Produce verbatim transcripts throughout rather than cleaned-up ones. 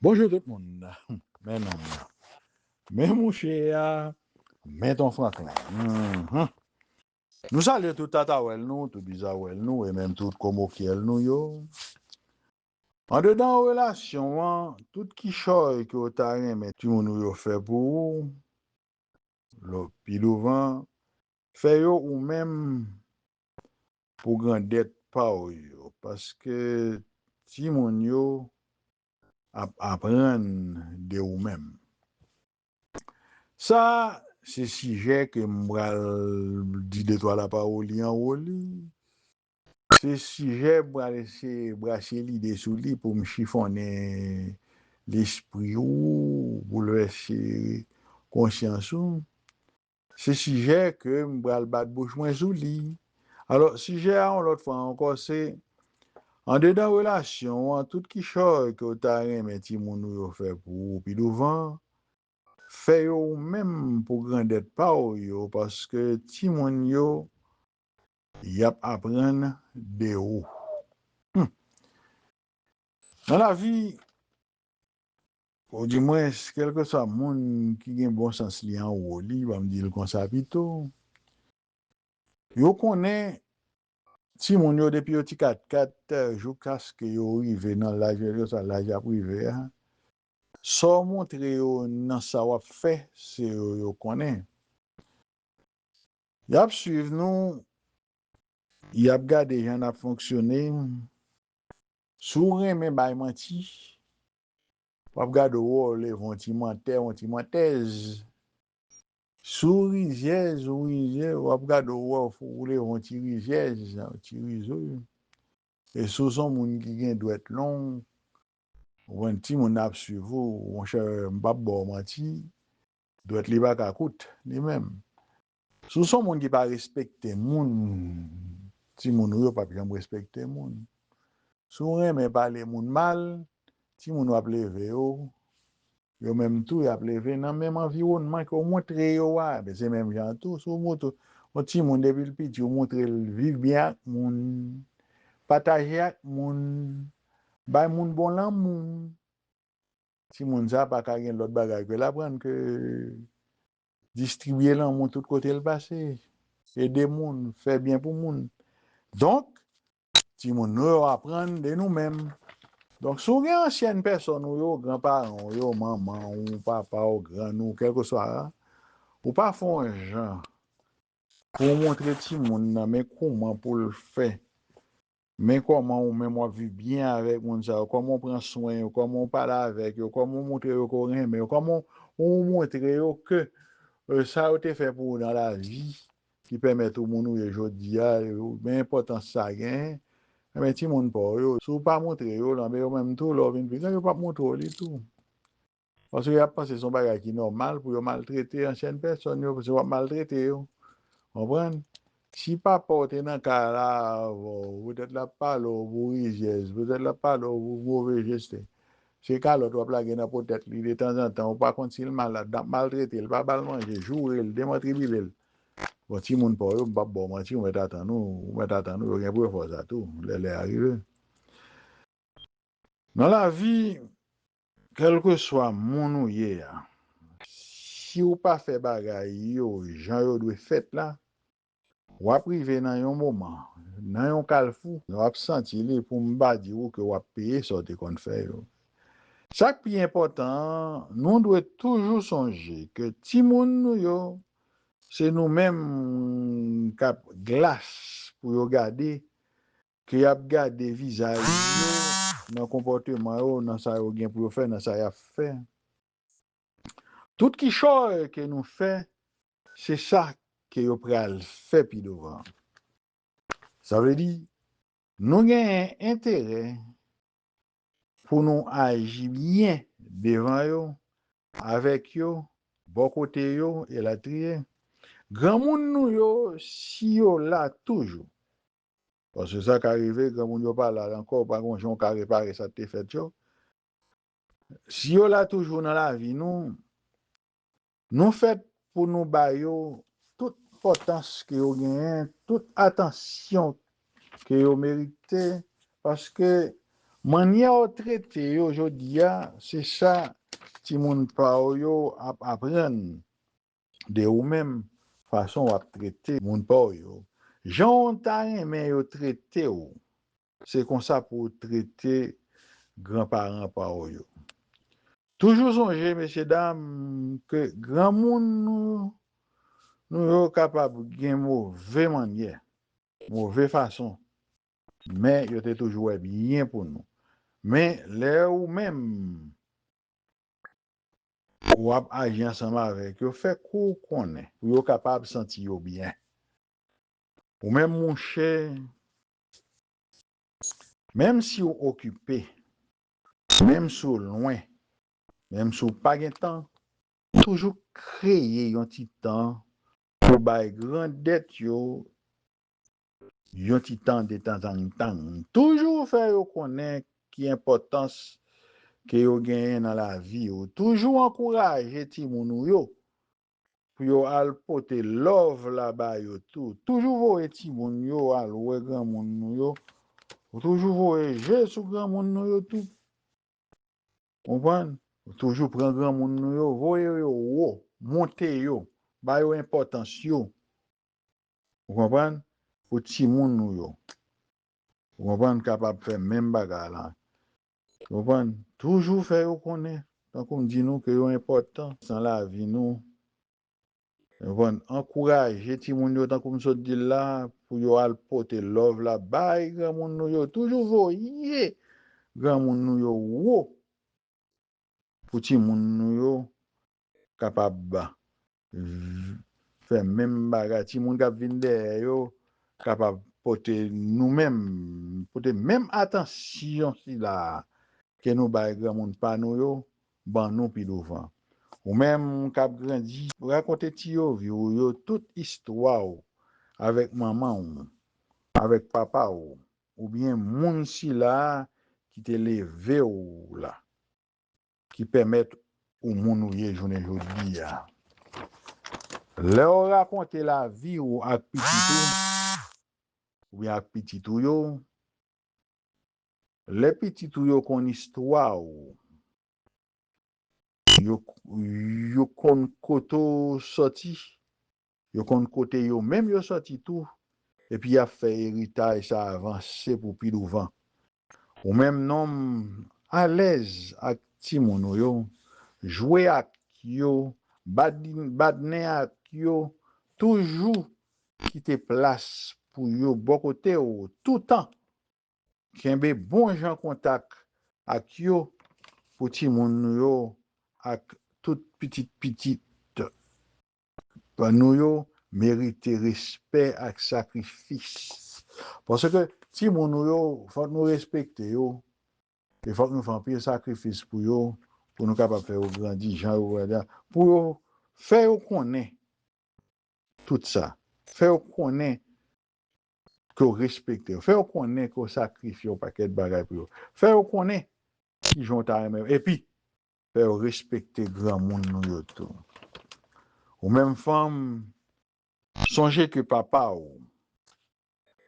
Bonjou tout moun. Men nonm nan. Men mouche a. Men Ton Franklin. Mhm. Nou salye tout tatawèl nou, tout bizawèl nou, e menm tout komokyèl nou yo. Andedan relasyon an, tout kichòy ke w ta renmen timoun ou yo fè pou ou, lo-, pi douvan, fè yo ou menm pou grandèt pa w yo, paske timoun yo ap aprann de ou menm. Sa, se sijè ke m pral di de twa lapawoli anwo li. Se sijè m pral eseye brase lide sou li pou m chifonnen lespri ou, boulvèse konsyans ou. Se sijè ke m pral bat bouch mwen sou li. Alò, sijè a, yon lòt fwa ankò, se andedan relasyon an, tout kichòy ke w ta renmen timoun ou yo fè pou ou pi douvan, fè yo ou menm pou grandèt pa w yo, paske timoun yo, y ap aprann de ou. Hmm. Nan lavi, odimwens, kèlkeswa moun ki gen bon sans li anwo li, ban m di l konsa pito, yo konnen timoun yo depi yo ti katkat, joukaske yo rive nan laj, kèlkeswa laj y ap rive a, sa w montre yo nan sa w ap fè, se yo yo konnen. Y ap swiv nou, y ap gade jan n ap fonksyone. Si w renmen bay manti, w ap gade w wè w leve yon ti mantè, yon ti mantèz. Si w rizyèz, ou rizye, w ap gade w wè w leve yon ti rizyèz, yon ti rizo. E si w se yon moun ki gen dwèt long, ou konn timoun ap swiv ou, monchè, m p ap ba w manti, dwèt li pa ka kout, li menm. Si w se yon moun ki pa respekte moun, timoun ou yo p ap janm respekte moun. Si w renmen pale moun mal, timoun w ap leve yo, yo menm tou, y ap leve nan menm anviwònman ke w montre yo a. Men se menm jan an tou, si w montre yon timoun depi l piti, w montre l viv byen ak moun, pataje ak moun, bay moun bon lanmou. Timoun sa a pa ka gen lòt bagay ke l aprann ke distribiye lanmou tout kote l pase, ede moun, fè byen pou moun. Donk, timoun nou yo aprann de nou menm. Donk, si w gen ansyèn pèsòn ou yo, granparan w yo, manman w, papa w, grann ou, kèlkeswa, ou pa fè yon jan pou w montre timoun nan, men kòman pou l fè. Men kòman ou menm w ap viv byen avèk moun sa yo, kòman w pran swen yo, kòman w pale avèk yo, kòman w montre yo ke w renmen yo, kòman w montre yo ke, e, sa yo te fè pou ou nan lavi, ki pèmèt ou moun ou ye jodi a, men enpòtans sa genyen, enben timoun pa w yo, si w pa montre yo l, enben yo menm tou, lè w vin pi gran, yo p ap montre w li tou. Paske y ap panse se yon bagay ki nòmal pou yo maltrete ansyèn pèsòn yo, paske w ap maltrete yo. Konprann? Si papa w te nan kay la avè w, petèt l ap pale w pou rizyèz, petèt l ap pale w pou move jeste. Se kalòt w ap lage nan potèt li detanzantan, ou pa konn si l malad, n ap maltrete l, pa ba l manje, joure l, demantribile l. Bon, timoun pa w yo, m p ap ba w manti, ou mèt atann ou, ou mèt atann ou, yo gen pou yo fè w sa tou, lè lè a rive. Nan lavi, kèlkeswa moun ou ye a, si w pa fè bagay yo jan yo dwe fèt la, w ap rive nan yon moman, nan yon kalfou, w ap santi li pou m pa di w ke w ap peye sa w te konn fè yo. Sa k pi enpòtan an, nou dwe toujou sonje ke timoun nou yo, se nou menm k ap glas pou yo gade, ke y ap gade vizaj yo, nan konpòteman yo, nan sa yo gen pou yo fè, nan sa y ap fè. Tout kichòy ke nou fè, se sa ke yo pral fè pi douvan. Sa vle di, nou genyen enterè pou nou aji byen devan yo, avèk yo, bò kote yo, elatriye. Granmoun nou yo, si yo la toujou, paske sa ka rive, granmoun yo pa la ankò, pa gon jan w ka repare sa k te fèt yo. Si yo la toujou nan lavi nou, nou fèt pou nou ba yo tout enpòtans ke yo genyen, tout atansyon ke yo merite, paske Mannyè w trete yo jodi a, se sa timoun pa w yo ap aprann de ou menm, fason w ap trete moun pa w yo. Jan w ta renmen yo trete w, se konsa pou w trete granparan pa w yo. Toujou sonje, mesyedam, ke granmoun nou, nou yo kapab gen move mannyè, move fason, men yo te toujou wè byen pou nou. Men lè ou menm, w ap aji ansanm avèk yo, fè kou konnen, pou yo kapab santi yo byen. Ou menm, monchè, menm si w okipe, menm si w lwen, menm si w pa gen tan, toujou kreye yon ti tan pou bay grandèt yo yon ti tan detanzantan. Toujou fè yo konnen ki enpòtans ke yo genyen nan lavi yo. Toujou ankouraje timoun ou yo pou yo al pote love la ba yo tou. Toujou voye timoun yo al wè granmoun nou yo. Ou toujou voye je sou granmoun nou yo tou. Konprann? Ou toujou pran granmoun nou yo, voye yo wo, monte yo, ba yo enpòtans yo. Ou konprann? Pou timoun nou yo. Ou konprann? Kapab fè menm bagay la. Ou konprann? Toujou fè yo konnen, tankou m di nou, ke yo enpòtan nan lavi nou. Ou konprann? Ankouraje timoun yo, tankou m sot di l la, pou yo al pote love la bay granmoun nou yo. Toujou voye granmoun nou yo wo pou timoun nou yo kapab v-, fè menm bagay. Timoun k ap vin dèyè yo kapab pote nou menm, pote menm atansyon sila a ke nou bay granmoun pa nou yo, ban nou pi douvan. Ou menm k ap grandi, rakonte ti yovi w yo tout istwa w avèk manman w, avèk papa w, oubyen moun sila a ki te leve w la, ki pèmèt ou moun ou ye jounen jodi a. Lè w rakonte lavi w ak pitit ou, oubyen ak pitit ou yo, lè pitit ou yo konn istwa w, yo, yo konn kote w sòti, yo konn kote yo menm yo sòti tou, epi y ap fè eritaj sa a vanse pou pi douvan. Ou menm nonm, alèz ak timoun ou yo, jwe ak yo, bad-, badnen ak yo, toujou kite plas pou yo bò kote w toutan. Kenbe bon jan kontak ak yo pou timoun nou yo ak tout pitit pitit nou yo merite respè ak sakrifis. Paske timoun nou yo, fòk nou respekte yo, e fòk nou fè anpil sakrifis pou yo, pou nou kapab fè yo grandi jan yo vle a, pou yo fè yo konnen tout sa. Fè yo konnen ke w respekte yo. Fè yo konnen ke w sakrifye yon pakèt bagay pou yo. Fè yo konnen kijan w ta renmen yo. Epi, fè yo respekte granmoun nou yo tou. Ou menm fanm, sonje ke papa w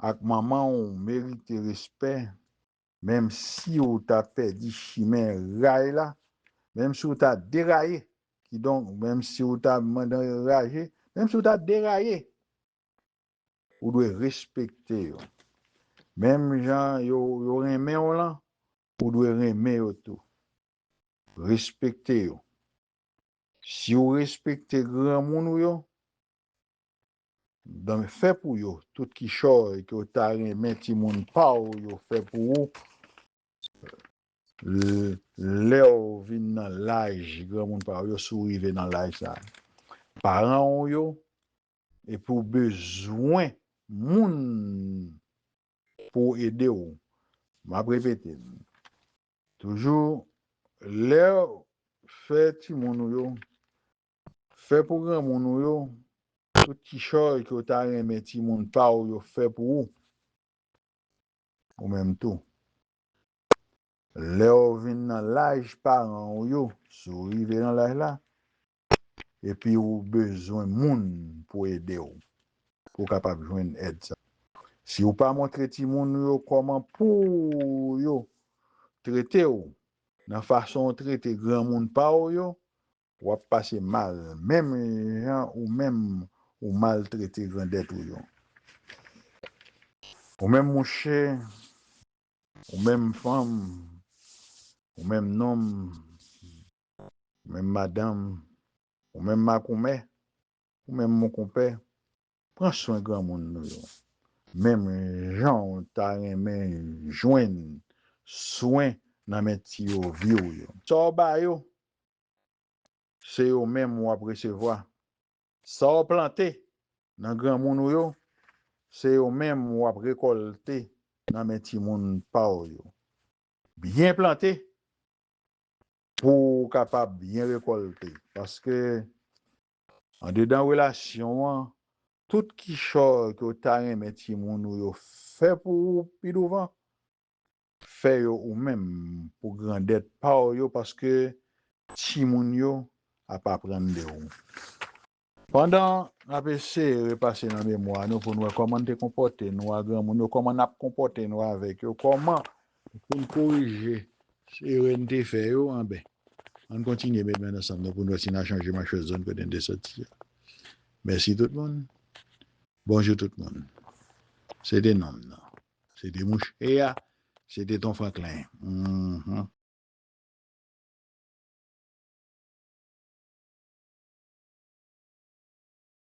ak manman w merite respè, menm si w ta pèdi chimen ray la, menm si w ta deraye, kidonk, menm si w ta mande raje, menm si w ta deraye, ou dwe respekte yo. Menm jan yo, yo renmen w lan, ou dwe renmen yo tou. Respekte yo. Si w respekte granmoun ou yo, dan fè pou yo tout kichòy ke w ta renmen timoun pa w yo fè pou ou, l-, lè w vin nan laj granmoun pa w yo, si w rive nan laj sa a, paran w yo, epi w bezwen moun pou ede w. M ap repete l. Toujou, lè w fè timoun ou yo, fè pou granmoun ou yo, tout kichòy ke w ta renmen timoun pa w yo fè pou ou, ou menm tou. Lè w vin nan laj paran w yo, si w rive nan laj la, epi w bezwen moun pou ede w, pou w kapab jwenn èd sa. Si w pa montre timoun ou yo kòman pou yo trete w, nan fason w trete granmoun pa w yo, w ap pase mal, menm jan ou menm ou maltrete grandèt ou yo. Ou menm mouche, ou menm fanm, ou menm nonm, ou menm madanm, ou menm makoumè, ou menm monkonpè, pran swen granmoun nou yo. Menm jan w ta renmen jwenn swen nan men ti yo vye w yo. Sa w ba yo, se yo menm w ap resevwa. Sa w plante nan granmoun ou yo, se yo menm w ap rekòlte nan men timoun pa w yo. Byen plante pou w kapab byen rekòlte. Paske andedan relasyon an, tout kichòy ke w ta renmen timoun ou yo fè pou ou pi douvan, fè yo ou menm pou grandèt pa w yo, paske timoun yo ap aprann de ou. Pandan n ap eseye repase nan memwa nou pou n wè kòman n te konpòte nou a granmoun yo, kòman n ap konpòte nou avèk yo, kòman pou n korije erè n te fè yo, anben, ann kontinye met men ansanm nou pou n wè si n a chanje machwè zòn kote n te soti a. Mèsi tout moun. Bonjou tout moun. Se te nonm nan. Se te mouche a. Se te Ton Franklin. Mhm.